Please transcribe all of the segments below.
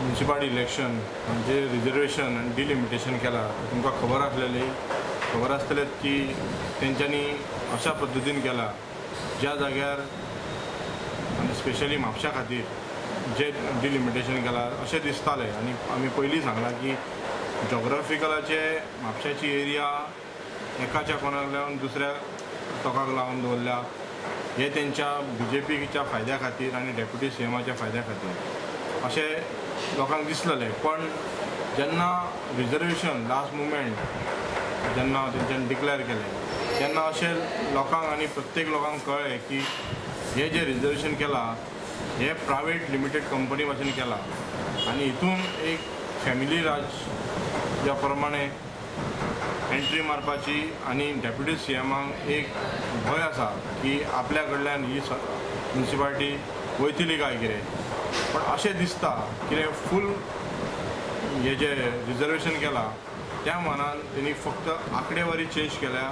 Municipality election म्हणजे reservation आनी delimitation केला तुमकां खबर आसलेली, खबर आसतलें की तेंच्यांनी अशा पद्दतीन केला ज्या जाग्यार आनी स्पेशली म्हापशा खातीर जे डिलिमिटेशन केला अशें दिसतालें. आनी आमी पयलीं सांगलां की जॉग्राफिकलाचे म्हापशाची एरिया एकाच्या कोणाक लावन दुसऱ्या टोकाक लावन दवरल्या हे तेंच्या बीजेपीच्या फायद्या खातीर आनी डेप्युटी सीएमाच्या फायद्या खातीर अशें लोकांक दिसलेलें. पण जेन्ना रिजर्वेशन लास्ट मुमेंट जेन्ना तेंच्यांनी डिक्लेअर केलें तेन्ना अशें लोकांक आनी प्रत्येक लोकांक कळ्ळें की हे जे रिजर्वेशन केलां हे प्रायवेट लिमिटेड कंपनी भाशेन केलां आनी हितून एक फॅमिली राज ज्या प्रमाणे एंट्री मारपाची आनी डेप्युटी सीएमाक एक भंय आसा की आपल्या कडल्यान ही म्युनिसिपालिटी वयतली काय कितें. पण अशें दिसता कितें फूल हे जे रिजर्वेशन केलां त्या मानान तेणी फक्त आंकडेवारी चेंज केल्या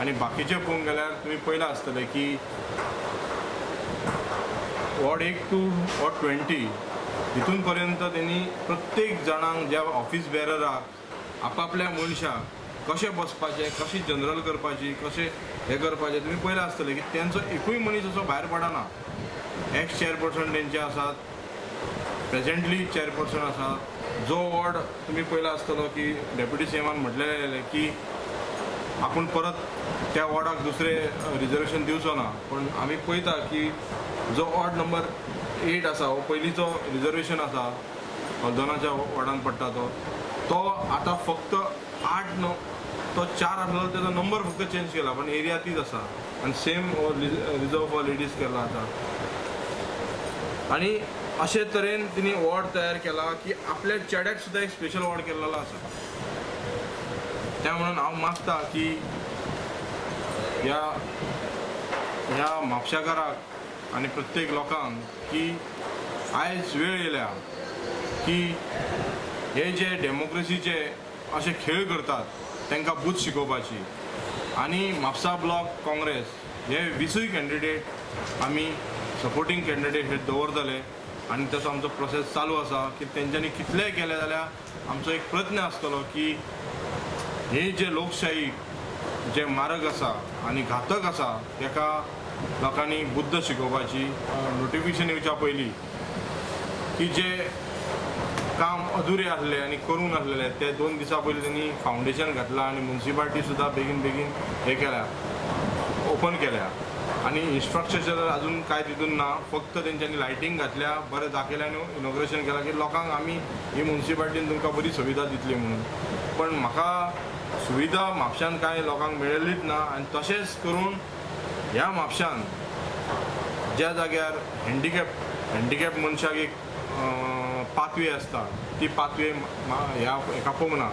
आनी बाकीचे पळोवंक गेल्यार तुमी पळयलां आसतलें की वॉर्ड 1 टू वॉर्ड 20 हितून पर्यंत तेणी प्रत्येक जाणांक ज्या ऑफिस बेरराक आपापल्या मनशाक कशें बसपाचें, कशें जनरल करपाची, कशें हें करपाचें तुमी पळयलां आसतलें की तेंचो एकूय मनीस असो भायर पडना. एक्स चेअरपर्सन तेंचे आसात, प्रेजेंटली चेअरपर्सन आसात. जो वॉर्ड तुमी पळयला आसतलो की डेप्युटी सीएमान म्हटलेलें की आपूण परत त्या वॉर्डाक दुसरें रिजर्वेशन दिवचो ना, पण आमी पळयता की जो वॉर्ड नंबर 8 आसा हो पयलींचो रिजर्वेशन आसा हल्दोनाच्या वॉर्डान पडटा तो तो आतां फक्त 8 9 तो 4 आसलो तेजो नंबर फक्त चेंज केला पण एरिया तीच आसा आनी सेम रिजर्व फॉर लेडीज केला आतां. आनी अशे तरेन तिणी वॉर्ड तयार केला की आपल्या चेड्याक सुद्दां एक स्पेशल वॉर्ड केल्लो आसा. त्या म्हणून हांव मागता की ह्या ह्या म्हापशाकाराक आनी प्रत्येक लोकांक की आयज वेळ येयल्या की हे जे डेमोक्रेसीचे अशे खेळ करतात तांकां बूथ शिकोवपाची. आनी म्हापसा ब्लॉक काँग्रेस हे 20 कॅन्डिडेट आमी सपोर्टींग कॅन्डिडेट हे दवरतले आनी तसो आमचो प्रोसेस चालू आसा की तेंच्यांनी कितलेंय केलें जाल्यार आमचो एक प्रयत्न आसतलो की हे जे लोकशाही जे मार्ग आसा आनी घातक आसा ताका लोकांनी बुद्द शिकोवपाची. नोटिफिकेशन येवच्या पयलीं की जे काम अधुरे आसले आनी करूंक नासलेले ते 2 दिसां पयलीं तेणी फावंडेशन घातलां आनी म्युनिसिपालिटी सुद्दां बेगीन बेगीन हें केल्या, ओपन केल्या आनी इन्फ्रास्ट्रक्चर अजून कांय तितून ना. फक्त तेंच्यांनी लायटींग घातल्या, बरें दाखयलें आनी इनॉग्रेशन केलां की लोकांक आमी ही म्युनिसिपालिटीन तुमकां बरी सुविधा दितली म्हणून. पण म्हाका सुविधा म्हापशान कांय लोकांक मेळिल्लीच ना. आनी तशेंच करून ह्या म्हापशान ज्या जाग्यार हँडिकॅप मनशाक एक पाथवे आसता ती पाथवे ह्या हेका पळोवंक ना.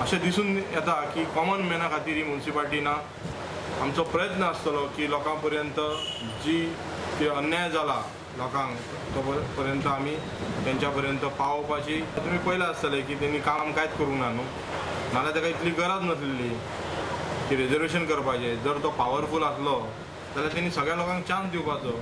अशें दिसून येता की कॉमन मॅना खातीर ही म्युनिसिपालिटी ना. आमचो प्रयत्न आसतलो की लोकां पर्यंत जी की अन्याय जाला लोकांक तो पर्यंत आमी तेंच्या पर्यंत पावोवपाची. तुमी पळयलां आसतलें की तेणी काम कांयच करूंक ना न्हू, नाजाल्यार ताका इतली गरज नासलेली की रिजर्वेशन करपाचें. जर तो पावरफूल आसलो जाल्यार तेणी सगळ्या लोकांक चान्स दिवपाचो.